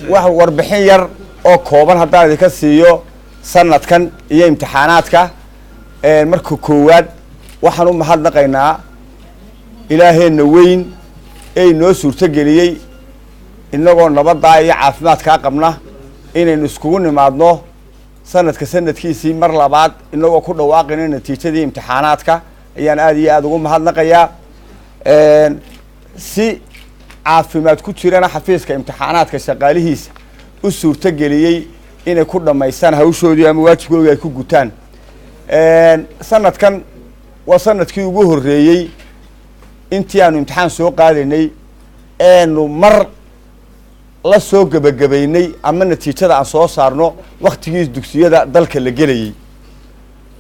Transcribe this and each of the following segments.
Wax warbixin yar oo kooban haddaan idinka siiyo sanadkan iyo imtixaanaadka. Marka koowaad waxaan u mahadnaqaynaa Ilaaheenna weyn ee inoo suurtogeliyey innagoo nabaddaa iyo caafimaadkaa qabna inaynu iskugu nimaadno sanadka sanadkiisii mar labaad, inagoo ku dhawaaqayno natiijadii imtixaanaadka, ayaan aada iyo aada ugu mahadnaqayaa. Si caafimaad ku jirana xafiiska imtixaanaadka shaqaalihiisa u suurtogeliyey inay ku dhammaystaan hawshoodii ama waajibkoodii ay ku gutaan. Sanadkan waa sanadkii ugu horreeyey intii aanu imtixaan soo qaadaynay eenu mar la soo gebagabaynay ama natiijada aan soo saarno waktigii dugsiyada dalka la gelayey.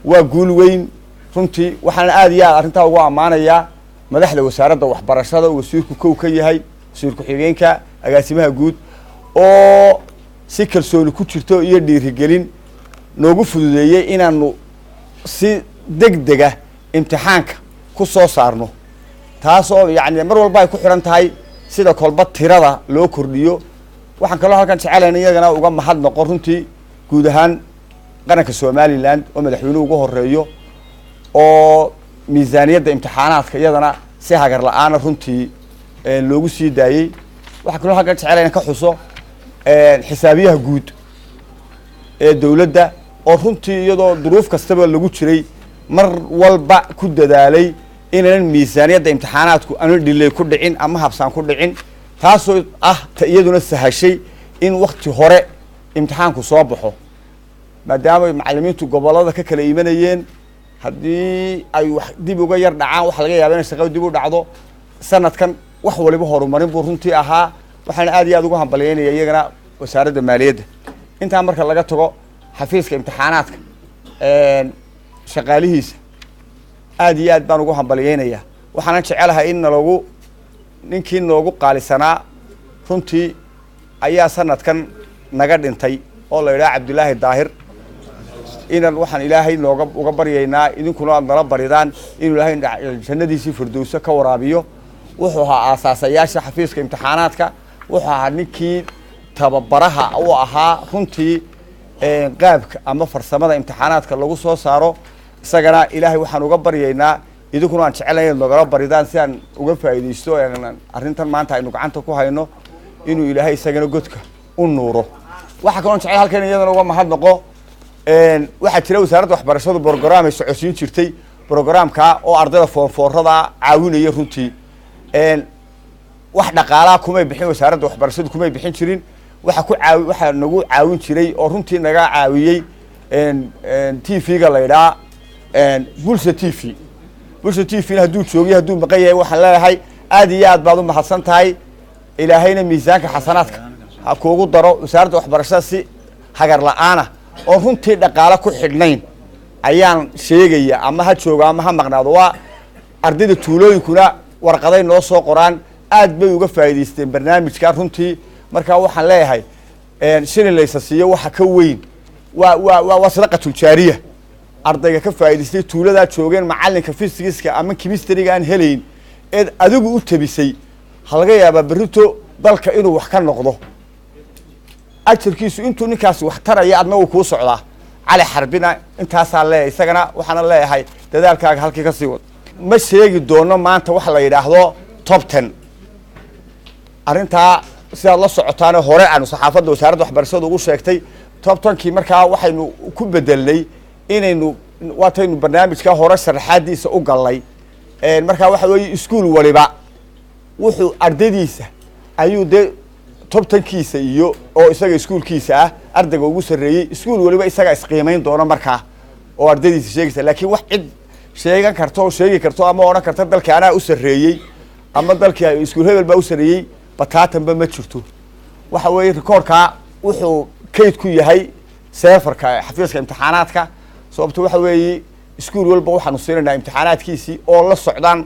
Waa guul weyn runtii. Waxaana aada iyo aad arrintaa ugu ammaanayaa madaxda wasaaradda waxbarashada, wasiirku kow ka yahay, wasiir ku-xigeenka, agaasimaha guud, oo si kalsooni ku jirto iyo dhiirigelin noogu fududeeyey inaanu si deg dega imtixaanka ku soo saarno, taas oo yacni mar walba ay ku xidhan tahay sida kolba tirada loo kordhiyo. Waxaan kaloo halkan jecelayn iyagana uga mahadnaqo runtii guud ahaan qaranka Somaliland oo madaxweynuhu ugu horeeyo, oo miisaaniyadda imtixaanaadka iyadana si hagar la-aana runtii loogu sii daayey. Waxaan kaloo halkan jecelayn ka xuso xisaabiyaha guud ee dowladda, oo runtii iyadoo duruuf kastaba lagu jiray mar walba ku dadaalay inaynan miisaaniyadda imtixaanaadku aanu dhilay ku dhicin ama habsaan ku dhicin, taasoo ah ta iyaduna sahashay in wakti hore imtixaanku soo baxo, maadaama macalimiintu gobollada ka kala imanayeen. Haddii ay wax dib uga yar dhacaan, waxa laga yaaba inay shaqadu dib u dhacdo. Sanadkan wax waliba horumarin buu runtii ahaa. Waxaana aad iyo aad ugu hambalyeynaya iyagana wasaaradda maaliyadda. Intaa marka laga tago, xafiiska imtixaanaadka shaqaalihiisa aad iyo aad baan ugu hambalyeynayaa. Waxaanan jecelahay in nalagu ninkii noogu qaalisanaa runtii ayaa sanadkan naga dhintay, oo la yidhaha Cabdilaahi Daahir. Inan waxaan Ilaahay nooga uga baryaynaa, idinkuna aad nala baridaan, inuu Ilaahay jannadiisii firdowso ka waraabiyo. Wuxuu ahaa aasaasayaasha xafiiska imtixaanaadka, wuxuu ahaa ninkii tababaraha u ahaa runtii qaabka ama farsamada imtixaanaadka lagu soo saaro. Isagana Ilaahay waxaan uga baryaynaa, idinkuna aan jecelahay inaad nogala baridaan si aan uga faa'iidaysto arrintan maanta aynu gacanta ku hayno, inuu Ilaahay isagana godka u nuuro. Waxaa kaloon jecel halkan iyadana uga mahadnaqo, waxaa jira wasaaradda waxbarashadu program ay socodsiin jirtay, programka oo ardayda form four-ada caawinaya. Runtii wax dhaqaalaha kumay bixin, wasaaradda waxbarashadu kumay bixin jirin. Waxa ku caawi, waxaa nagu caawin jiray oo runtii naga caawiyey TV-ga la yidhaha Bulsha TV. Bulsha TV-na hadduu joogiyo hadduu maqan yahay, waxaan leeyahay aad iyo aad baad u mahadsan tahay, Ilaahayna miisaanka xasanaadka ha kuugu daro. Wasaaradda waxbarashada si hagar la-aana oo runtii dhaqaalo ku xidhnayn ayaan sheegaya, ama ha joogo ama ha maqnaado. Waa ardayda tuulooyinkuna warqaday noo soo qoraan, aad bay uga faa'iidaysteen barnaamijka runtii. Marka waxaan leeyahay shilin laysa siiyo waxa ka weyn waa sadaqatuljaariya. Ardayga ka faa'iidaystay tuuladaa joogeen macalinka physicska ama chemistryga aan helayn eed adigu u tabisay, ha laga yaabaa berrito dalka inuu wax ka noqdo. Ajarkiisu intuu ninkaasi wax taraya adna uu kuu socdaa. Cali Xarbina intaasaa leeyahay, isagana waxaana leeyahay dadaalkaaga halkii ka sii wad. Ma sheegi doono maanta waxa la yidhaahdo top 10. Arrintaa sidaad la socotaane hore aanu saxaafadda wasaaradda waxbarashada ugu sheegtay, top 10-kii markaa waxaynu ku bedelnay inaynu waataynu barnaamijka hore sharaxaadiisa u gallay. Markaa waxa weeye iskuul waliba wuxuu ardaydiisa ayuu dee top 10-kiisa iyo oo isaga iskuulkiisa ah ardayga ugu sarreeyey, iskuul waliba isaga isqiimayn doono markaa oo ardaydiisa sheegaysa. Laakiin wax cid sheegan karto oo sheegi karto ama odhan karta dalkii anaa u sarreeyey ama dalkii iskuul hebel baa u sarreeyey bataatanba ma jirto. Waxa weeye rikoorkaa wuxuu kayd ku yahay server-ka xafiiska imtixaanaadka, sababto waxa weeye iskuul walba waxaanu siinaynaa imtixaanaadkiisii oo la socdaan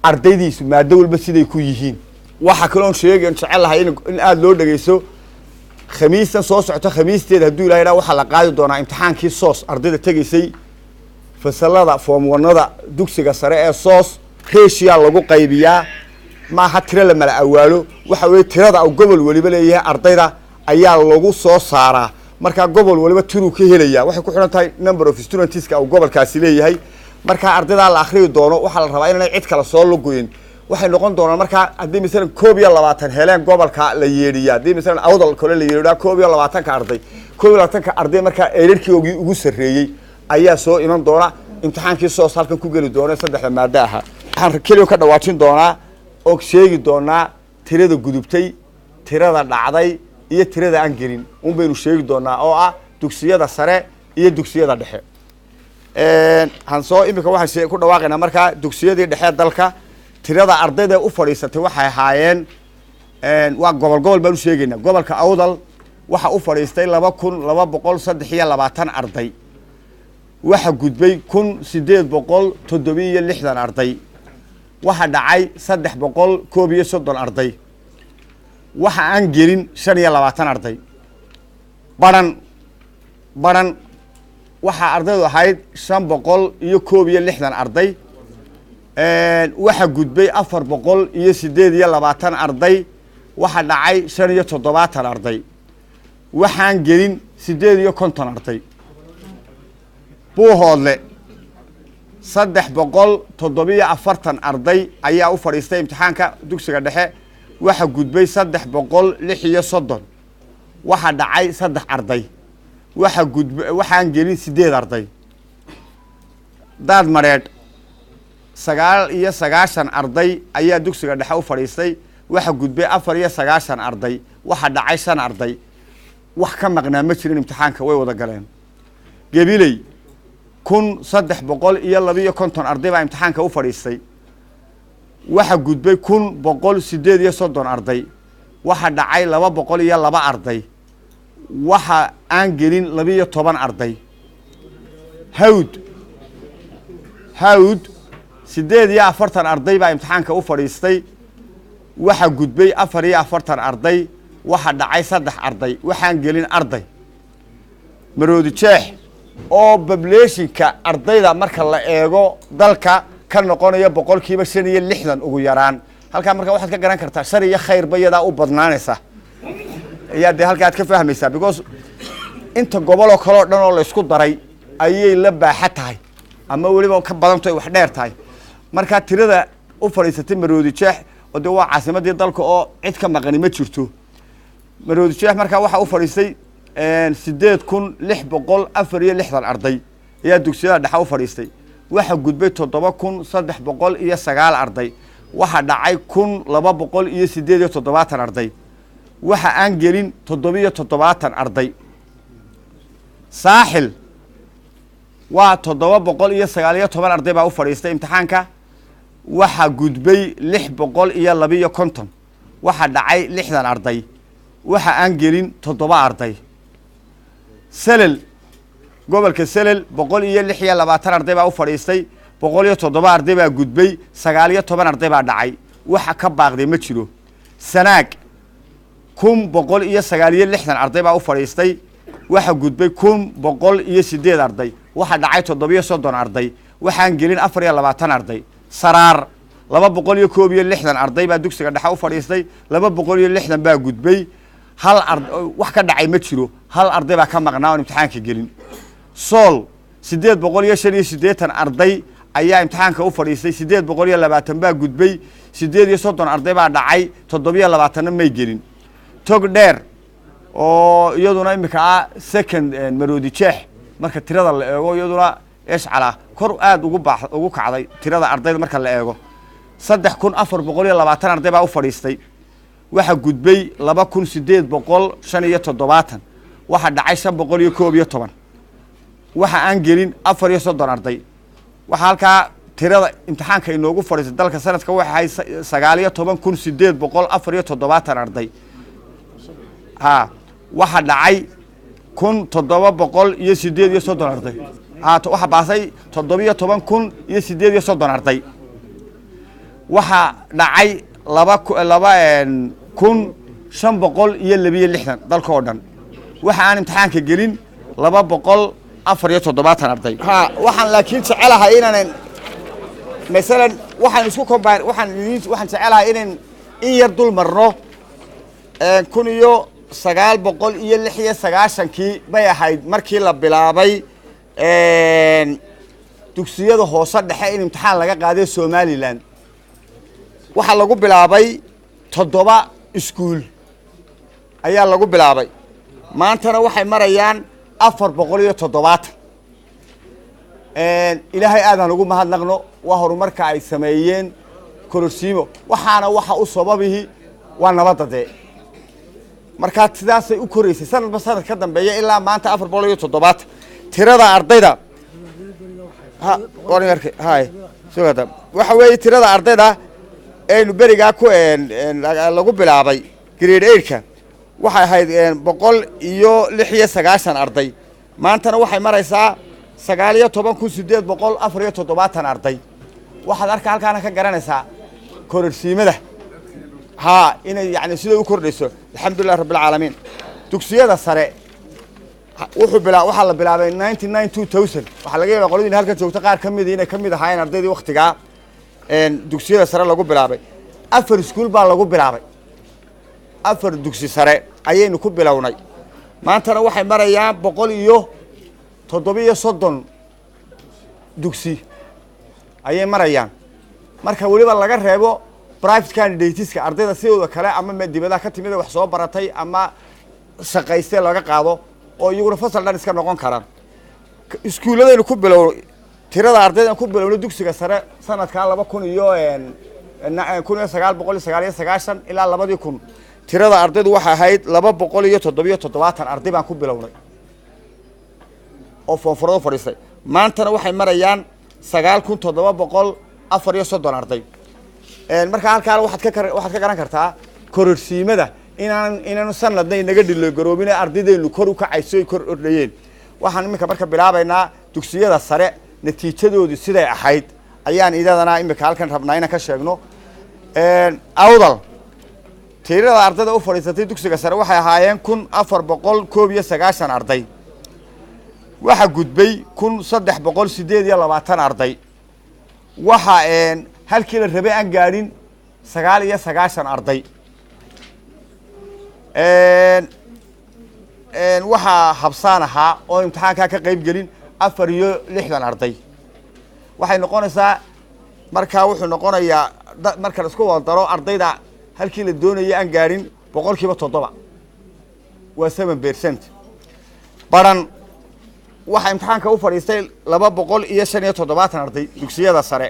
ardaydiisu maado walba siday ku yihiin. Waxaa kaloon sheegan jecel lahay in aada loo dhegeysto, Khamiistan soo socota khamiisteeda hadduu Ilahay dhaa waxaa la qaadi doonaa imtixaankii SOS, ardayda tegaysay fasalada form one-ada dugsiga sare ee SOS. Ratio lagu qaybiyaa. Maaha tiro la mala awaalo. Waxa weeye tirada uu gobol waliba leeyahay ardayda ayaa lagu soo saaraa. Markaa gobol waliba tiruu ka helaya, waxay ku xidhan tahay number of studentska uu gobolkaasi leeyahay. Markaa ardaydaa la akhriyi doono waxaa la rabaa inaanay cid kale soo lugoyin. Waxay noqon doonaan markaa haddii masalan 21 heleen gobolka la yeedhiya, haddii masalan Awdal kale la yeedhiya 21-ka arday, 21-ka arday markaa eerarkoogii ugu sarreeyey ayaa soo iman doona imtixaankii soos halkan ku geli doona saddexda maado ahaa. Waxaan keliya ka dhawaajin doonaa oo sheegi doonaa tirada gudubtay, tirada dhacday iyo tirada aan gelin un baynu sheegi doonaa, oo ah dugsiyada sare iyo dugsiyada dhexe. Hansoo imika waxaan ku dhawaaqaynaa markaa dugsiyadii dhexe dalka tirada ardayda u fadhiisatay waxay ahaayeen, waa gobol gobol baan u sheegaynaa. Gobolka Awdal waxa u fadhiistay 2223 arday. Waxa gudbay 1867 arday. Waxa dhacay 331 arday. Waxa aan gelin 25 arday. Baran waxaa ardaydu ahayd 561 arday. Waxa gudbay 428 arday. Waxa dhacay 75 arday. Waxaan gelin 58 arday. Buuhoodle 347 arday ayaa u fadhiistay imtixaanka dugsiga dhexe. Waxa gudbay 336. Waxa dhacay 3 arday. Waxa gudb waxaan gelin 8 arday. Daad Mareedh 99 arday ayaa dugsiga dhexe u fadhiistay. Waxa gudbay 94 arday. Waxa dhacay 5 arday. Wax ka maqnaa ma jirin, imtixaanka way wada galeen. Gebiley 1352 arday baa imtixaanka u fadhiistay. Waxa gudbay 1138 arday. Waxa dhacay 202 arday. Waxa aan gelin 12 arday. Hawd 48 arday baa imtixaanka u fadhiistay. Waxa gudbay 44 arday. Waxa dhacay 3 arday. Waxaan gelin arday. Maroodi Jeex oo populationka ardayda marka la eego dalka ka noqonaya 65% ugu yaraan, halkaa marka waxaad ka garan kartaa shar iyo khayrba iyadaa u badnaanaysa ayaa dee halkaa aad ka fahmaysaa, because inta goboloo kaleo dhan oo laysku daray ayay la baaxa tahay ama weliba ka badanto ay wax dheer tahay. Markaa tirada u fadhiisatay Maroodi Jeex, oo dee waa caasimadii dalka oo cid ka maqani ma jirto, Maroodi Jeex markaa waxaa u fadhiistay 8664 arday ayaa dugsiyada dhexe u fadhiistay. Waxa gudbay 7309 arday. Waxa dhacay 1278 arday. Waxa aan gelin 77 arday. Saaxil waa 719 arday baa u fadhiistay imtixaanka. Waxa gudbay 652. Waxa dhacay 60 arday. Waxa aan gelin 7 arday. Selel, gobolka Selel, 126 arday baa u fadhiistay. 107 arday baa gudbay, 19 arday baa dhacay. Waxa ka baaqday ma jiro. Sanaag 1169 arday baa u fadhiistay. Waxa gudbay 1108 arday. Waxa dhacay 37 arday. Waxaan gelin 24 arday. Saraar 261 arday baa dugsiga dhexe u fadhiistay. 260 baa gudbay. Hal wax ka dhacay ma jiro. Hal arday baa ka maqnaa oon imtixaanka gelin. Sool 885 arday ayaa imtixaanka u fadhiistay. 820 baa gudbay, 38 arday baa dhacay, 27-na may gelin. Tog Dheer oo iyaduna imika ah second Maroodi Jeex marka tirada la eego, iyaduna eshcala kor aada ugu baax ugu kacday tirada ardayda marka la eego, 3420 arday baa u fadhiistay. Waxaa gudbay 2875. Waxaa dhacay 511. Waxa aan gelin 34 arday. Waxaa halkaa tirada imtixaanka inoogu fadhiistay dalka sanadka waxay 19,874 arday. Ha, waxaa dhacay 1738 arday. Ha, waxaa baasay 17,038 arday. Waxaa dhacay 2562 dalka oo dhan. Waxa aan imtixaanka gelin 274 arday. Ha, waxaan laakiin jecelahay inaanan Masalan waxaan isku combine, waxaan idin, waxaan jecelahay inayn in yar dul marno. 1996-kii bay ahayd markii la bilaabay dugsiyada hoose dhexe in imtixaan laga qaaday Somaliland. Waxaa lagu bilaabay 7 iskuul ayaa lagu bilaabay. Maantana waxay marayaan 470. Ilaahay aadaan ugu mahadnaqno, waa horumarka ay sameeyeen kororsiimo. Waxaana waxa u sababihi waa nabadda dee. Markaa sidaasay u koraysay sanadba sanad ka dambeeya ilaa maanta 470 tirada ardayda. Ha hay sugata, waxa weeye tirada ardayda aynu berigaa ku lagu bilaabay grade 8-ka waxay ahayd 196 arday. Maantana waxay maraysaa 19,874 arday. Waxaad arka halkaana ka garanaysaa kororsiimada ha inay yani siday u kordhayso. Alxamdulilah rabbilcaalamiin. Dugsiyada sare wuxuu bila waxaa la bilaabay 99 2000. Waxaa laga yaabaa qoladiina halkan joogta qaar ka midi inay ka mid ahaayeen ardaydii waktigaa dugsiyada sare lagu bilaabay. 4 iskuul baa lagu bilaabay, 4 dugsi sare ayaynu ku bilownay. Maantana waxay marayaan 137 dugsi ayay marayaan, marka weliba laga reebo private candidateska, ardayda sidooda kale ama dibadaha ka timid wax soo baratay ama shaqaystee laga qaado oo iyaguna fasal dhan iska noqon karaan. Iskuulladaynu ku bilow, tirada ardaydan ku bilowna dugsiga sare sanadkaa laba kun iyo 1999 ilaa 2000, tirada ardaydu waxay ahayd 277 arday baan ku bilownay oo form four-ada fadhiistay. Maantana waxay marayaan 9,734 arday. Markaa halkaana waxaad ka garan kartaa kororsiimada inaanu sanadna inaga dhilogaroobin, ardaydaynu kor u kacayso, ay kor ordhayeen. Waxaan iminka marka bilaabaynaa dugsiyada sare natiijadoodii siday ahayd ayaan idadana imika halkan rabnaa inaan ka sheegno. Awdal tirada ardayda u fadhiisatay dugsiga sare waxay ahaayeen 1,491 arday. Waxaa gudbay 1,328 arday. Waxa halkii la rabay aan gaadhin 99 arday. Waxaa habsaan ahaa oo imtixaankaa ka qayb gelin 64 arday. Waxay noqonaysaa markaa, wuxuu noqonayaa marka la isku wada daro ardayda halkii la doonayay aan gaadhin 7%, waa 7%. Baran waxaa imtixaanka u fadhiistay 275 arday dugsiyada sare.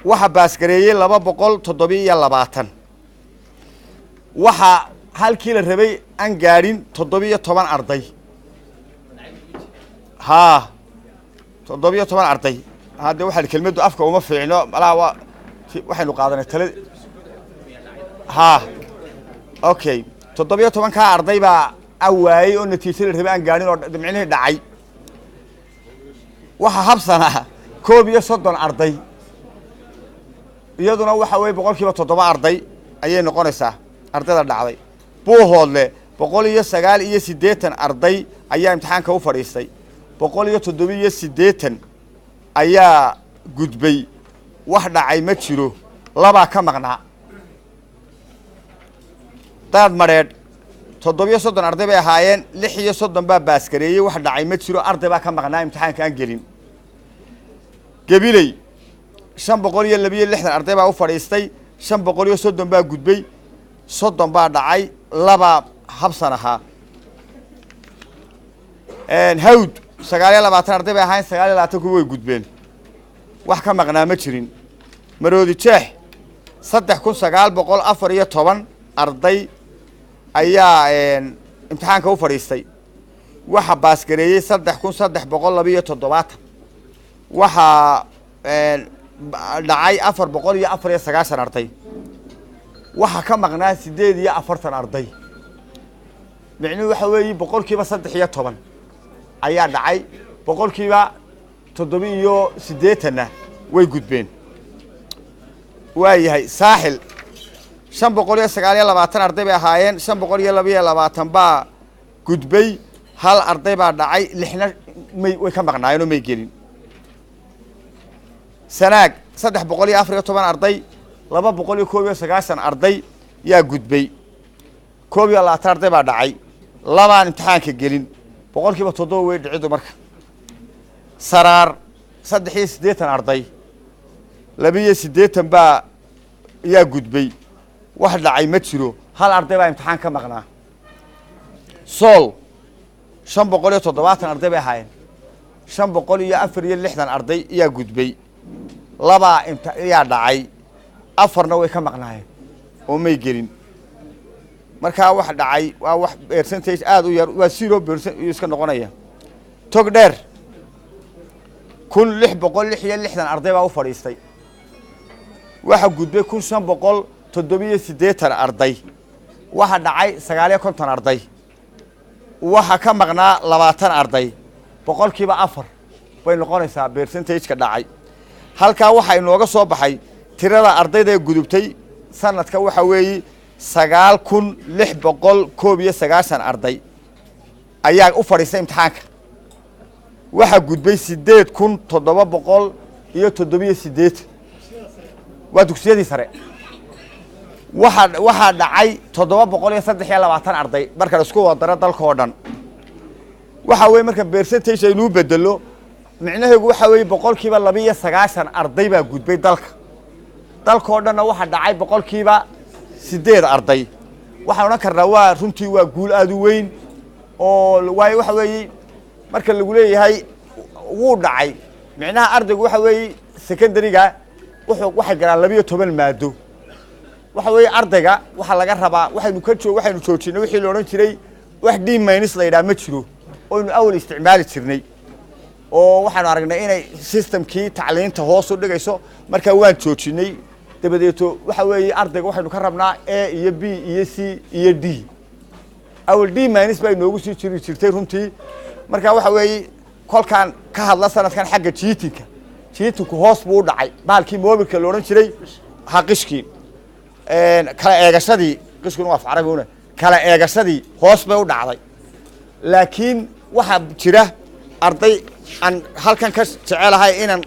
Waxaa baasgareeyey 227. Waxaa halkii la rabay aan gaadhin 17 arday. Haa, 17 arday. Hadde waxaa kelmaddu afka uma fiicno malaha, waa waxaynu qaadanay tala. Ha, okay, 17-kaa arday baa awaayey oo natiijada la rabay aan gaadhin oo micnihii dhacay. Waxaa habsanaa 31 arday. Iyaduna waxa weeye 7% arday ayay noqonaysaa ardayda dhacday. Buuhoodle 189 arday ayaa imtixaanka u fadhiistay, 187 ayaa gudbay, wax dhacay ma jiro, labaa ka maqnaa. Daad Madheedh 37 arday bay ahaayeen, 36 baa baaskareeyey, wax dhacay ma jiro, arday baa ka maqnaa imtixaanka aan gelin. Gabiley 562 arday baa u fadhiistay, 530 baa gudbay, 30 baa dhacay, labaa habsan ahaa. Hawd 29 arday bay ahaayeen, 29 kuwa way gudbeen, wax ka maqnaa ma jirin. Maroodi Jeex 3,914 arday ayaa imtixaanka u fadhiistay, waxa baasgareeyey 3,372. Waxaa dhacay 494 arday. Waxaa ka maqnaa 48 arday. Micnuhu waxa weeye 13% ayaa dhacay, 87%-na way gudbeen. Waa yahay. Saaxil 529 arday bay ahaayeen, 522 baa gudbay, hal arday baa dhacay, lixna may way ka maqnaayeen oo may gelin. Sanaag 314 arday, 291 arday yaa gudbay, 21 arday baa dhacay, labaan imtixaanka gelin, 7% wey dhiciddu. Marka Saraar 83 arday, 82 baa yaa gudbay, wax dhacay ma jiro, hal arday baa imtixaan ka maqnaa. Sool 570 arday bay ahaayeen, 564 arday yaa gudbay, labaa yaa dhacay, afarna way ka maqnaayeen oo may gelin. Markaa wax dhacay waa wax percentage aada u yar, waa 0% iyuu iska noqonaya. Tog Dheer 1666 arday baa u fadhiistay, waxaa gudbay 1587 arday, waxaa dhacay 59 arday, waxaa ka maqnaa 20 arday, 4% bay noqonaysaa percentage-ka dhacay. Halkaa waxaa inooga soo baxay tirada ardayda ee gudubtay sanadka waxa weeye 9691 arday ayaa u fadhiistay imtixaanka. Waxaa gudbay 8787, waa dugsiyadii sare. Waxaa dhacay 723 arday. Marka la isku wadaro dalka oo dhan, waxa weye marka percentage aynuu bedelo, micnaheegu waxa weeye 92% arday baa gudbay dalka. Dalka oo dhanna waxaa dhacay 8% arday. Waxaan odhan karnaa waa runtii waa guul aada u weyn oo waayo waxa weeye marka lagu leeyahay wuu dhacay, micnaha ardaygu waxa weeye secondary-ga wuxuu waxay galaan 12 maado. Waxa weeye ardayga waxaa laga rabaa waxaynu ka joo waxaynu joojinay wixii la odhan jiray wax D minus la yidhaha ma jiro oynu awal isticmaali jirnay, oo waxaanu aragnay inay systemkii tacliinta hoos u dhigayso. Markaa waan joojinay. Dabadeeto waxa weeye ardayga waxaynu ka rabnaa A iyo B iyo C iyo D. Awal D minus baa inoogu sii jiri jirtay runtii. Marka waxa weeye kolkaan ka hadla sanadkan xagga cheatingka, cheatingku hoos buu u dhacay. Bahalkii mobilka la odhan jiray ha qishkii, kala eegashadii, qishkuna waa af carabi una, kala eegashadii hoos bay u dhacday. Laakiin waxaa jira arday aan halkan ka jecelahay inaan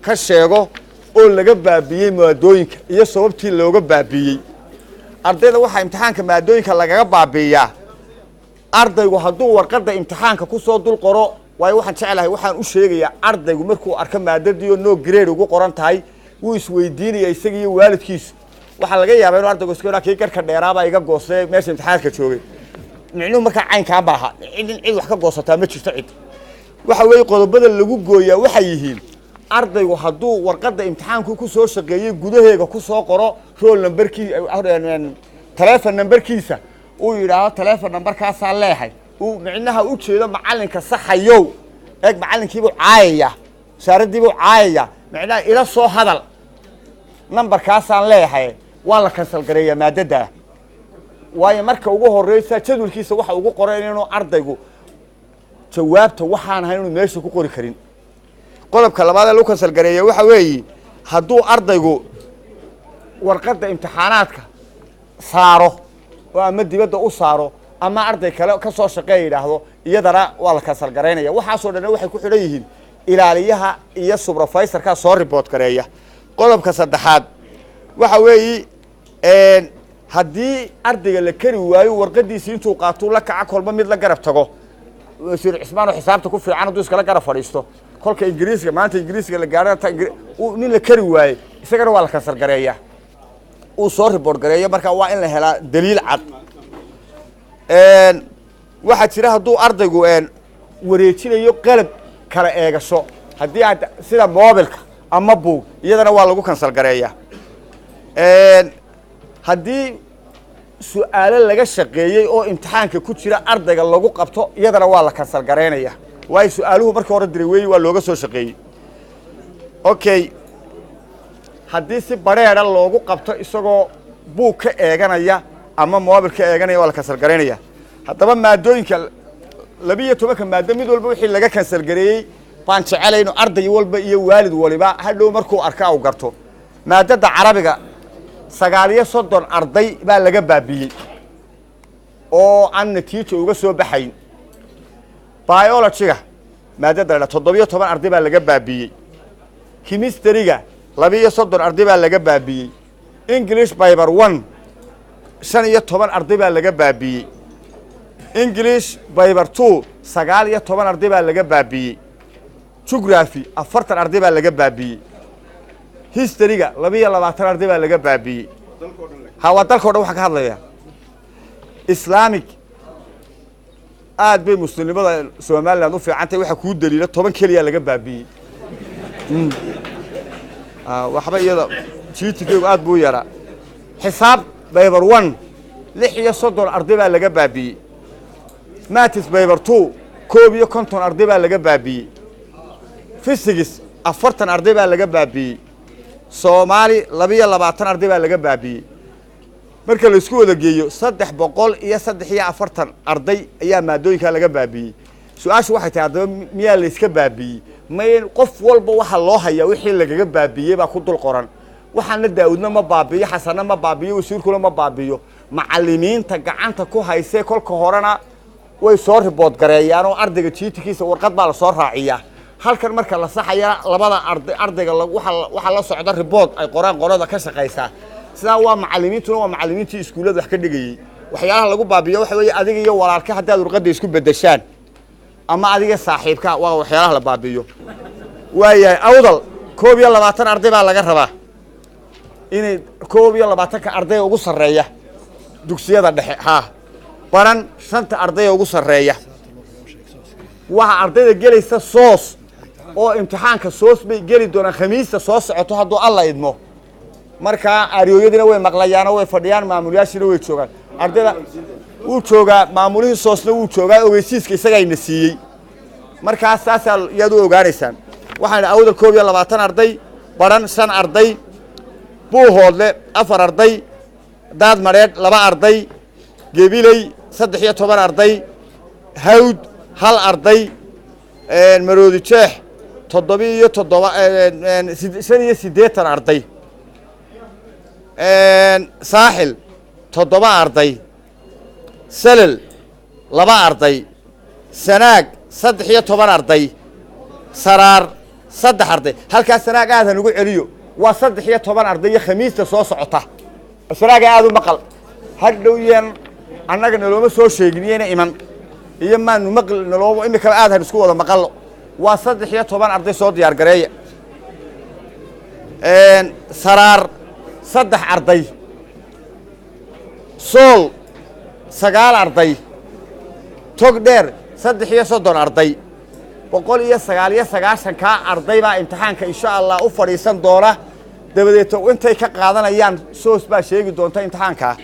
ka sheego oo laga baabiiyey maadooyinka iyo sababtii looga baabiiyey. Ardayda waxaa imtixaanka maadooyinka lagaga baabiiyaa ardaygu hadduu warqadda imtixaanka kusoo dul qoro. Waayo waxaan jeclahay, waxaan u sheegayaa, ardaygu markuu arko maadadii oo no grade ugu qoran tahay, wuu isweydiinaya isaga iyo waalidkiisu. Waxaa laga yaabaa inuu ardaygu iska kii garka dheeraabaa iga goostay meesha imtixaanka joogay. Micnuhu markaa caynkaa maaha, cid in cid wax ka goosataa ma jirto. Cid waxa weeye qodobada lagu gooyaa waxay yihiin ardaygu hadduu warqadda imtixaanku ku soo shaqeeyey gudaheega ku soo qoro roll numberkii, telefon numberkiisa, uu yidhaahdo telefon numberkaasaa leehay, uu micnaha u jeedo macallinka saxayow eeg, macallinkiibuu caayaya, wasaaraddiibuu caayaya, micnaha ila soo hadal numberkaasaan leeyahay, waa la cancel gareeyaa maadaddaa. Waayo marka ugu horeysa jadwalkiisa waxa ugu qoran inuu ardaygu jawaabta waxaan ahayn inuu meesha ku qori karin. Qodobka labaad ee lagu cancel gareeya waxa weeye hadduu ardaygu warqadda imtixaanaadka saaro oo ama dibadda u saaro ama arday kale ka soo shaqeeya yidhaahdo, iyadana waa la cancel garaynaya. Waxaasoo dhanna waxay ku xidhan yihiin ilaaliyaha iyo supervisorka soo report gareeya. Qodobka saddexaad waxa weeye haddii ardayga la keri waayo warqadiisi intuu qaatuu la kaca kolba mid la garab tago, Wasiir Cismaan oo xisaabta ku fiican hadduu iskala garab fadhiisto, kolka Ingiriiska maanta Ingiriiska la gaarana nin la keri waaye, isagana waa la cancel gareeyaa, uu soo report gareeyo. Marka waa in la helaa daliil cad. Waxaa jira hadduu ardaygu wareejinayo qalab kala eegasho, haddii aad sida mobilka ama buug, iyadana waa lagu cancel gareeyaa. Haddii su-aalo laga shaqeeyey oo imtixaanka ku jira ardayga lagu qabto, iyadana waa la cancel garaynaya, waayo su-aaluhu markii hore diray weeye, waa looga soo shaqeeyey. Okay, haddii si bareera loogu qabto isagoo buug ka eeganaya ama mobil ka eeganaya, waa la cancel garaynaya. Haddaba maadooyinka 12-ka maado mid walba wixii laga cancel gareeyey baan jecelay inu arday walba iyo waalid waliba hadhow markuu arka u garto. Maadada Carabiga 39 arday baa laga baabiiyey oo aan natiijo uga soo baxayn. Biologyga maadada la 17 arday baa laga baabiiyey. Chemistryga 32 arday baa laga baabiiyey. English paper 1, 15 arday baa laga baabiiyey. English paper 2, 19 arday baa laga baabiiyey. Geography, 40 arday baa laga baabiiyey. Historyga, 22 arday baa laga baabiiyey. Ha, waa dalka o dhan waxaan ka hadlaya. Islamic, aad bay muslimnimada Somaliland u fiican tahay. Waxaa kuu daliila 10 keliya laga baabiiyey. Waxba iyada jiitikeygu aad buu yaraa. Xisaab paper 1, 36 arday baa laga baabiiyey. Maths paper 2, 51 arday baa laga baabiiyey. Physics, 40 arday baa laga baabiiyey. Soomaali, 22 arday baa laga baabiiyey. Marka la isku wada geeyo, 343 arday ayaa maadooyinkaa laga baabiiyey. Su-aashu waxay tahay haddaba, miyaa la iska baabiiyey? May, qof walba waxaa loo hayaa wixii lagaga baabiiyey baa ku dul qoran. Waxaana Daawudna ma baabiiyo, Xasanna ma baabiiyo, wasiirkuna ma baabiiyo. Macalimiinta gacanta ku haysee kolka horena way soo report gareeyaan oo ardayga jiitikiisa warqad baa lasoo raaciyaa. Halkan marka la saxaya labada arday, ardayga waxaa la socda report ay qoraan qolada ka shaqaysaa. Sidaa waa macalimiintuna, waa macalimiintii iskuullada wax ka dhigayey. Waxyaalaha lagu baabiyo waxa weeye adiga iyo walaalka haddaad warqadda isku beddeshaan ama adiga saaxiibka, waa waxyaalaha la baabiiyo. Waayahay, Awdal 21 arday baa laga rabaa inay 21-ka ardayga ugu sarreeya dugsiyada dhexe. Haa, Baran shanta ardayga ugu sarreeya. Waxaa ardayda gelaysa SOS oo imtixaanka SOS bay geli doonaan Khamiista soo socoto, hadduu Alla idmo. Markaa aariyooyadiina way maqlayaanoo way fadhiyaan, maamulayaashiina way joogaan. Ardayda wuu joogaa, maamulihii SOS-na wuu joogaa, ogeysiiska isagaayna siiyey. Markaas saasaa yaad u ogaanaysaan. Waxaan idhi Awdal 21 arday, Baran shan arday, Buuhoodle afar arday, Daadmadheedh laba arday, Gebiley 13 arday, Hawd hal arday, Maroodi Jeex toddoba-iyo toddoba, 85 arday, Saaxil toddoba arday, Selel laba arday, Sanaag 13 arday, Saraar saddex arday. Halkaas Sanaag aadan ugu celiyo, waa 13 arday iyo Khamiista soo socota. Sanaaga aada u maqal, hadhow yaan annaga nalooma soo sheegin iyana iman iyo maanu maqli nalooma. Imikaba aad han isku wada maqallo, waa 13 arday, soo diyaar gareeya. Saraar saddex arday, Sool sagaal arday, Tog Dheer 33 arday. 199-kaa arday baa imtixaanka insha Allah u fadhiisan doona. Dabadeeto intay ka qaadanayaan SOS baa sheegi doonta imtixaankaa.